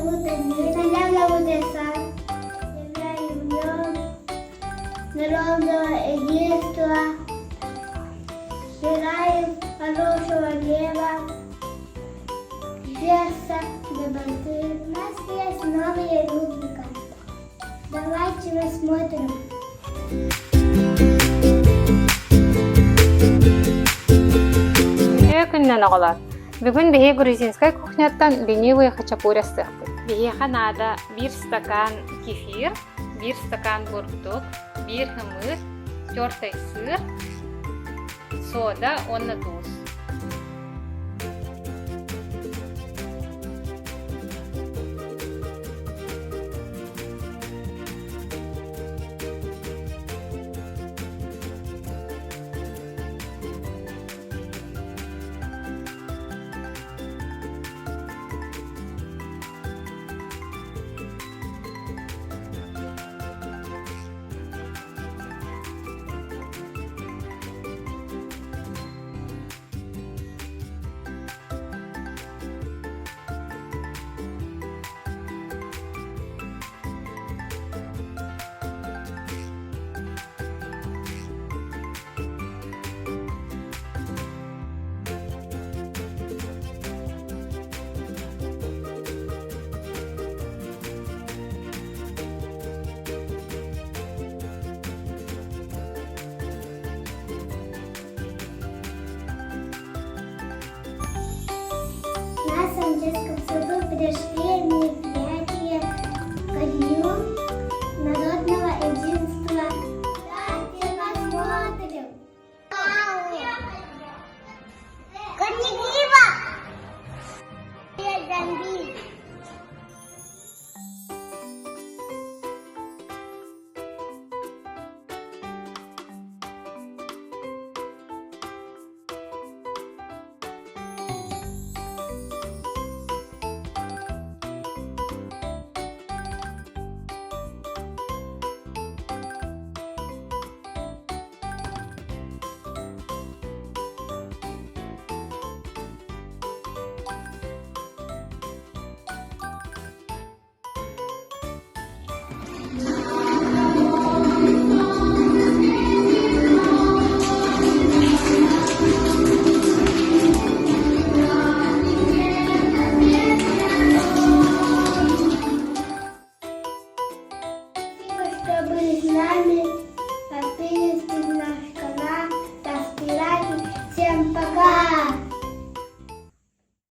зовут Амина. Меня зовут Эсан. Я народного единства. Желаем хорошего неба, сердца, доброты. У нас есть новая рубрика. Давайте посмотрим. Үтүө күнүнэн оҕолор! Бүгүн биһи грузинскай кухняттан ленивый хачапури астыахпыт. Биһиэхэ наада биир стакан кефир, биир стакан бурдук, биир хымыыр, тертай сыр, сода уонна туус. На Санческом суду пришли мероприятия ко Дню народного единства. Давайте посмотрим. Корнеглива! Зомби. Спасибо, что были с нами.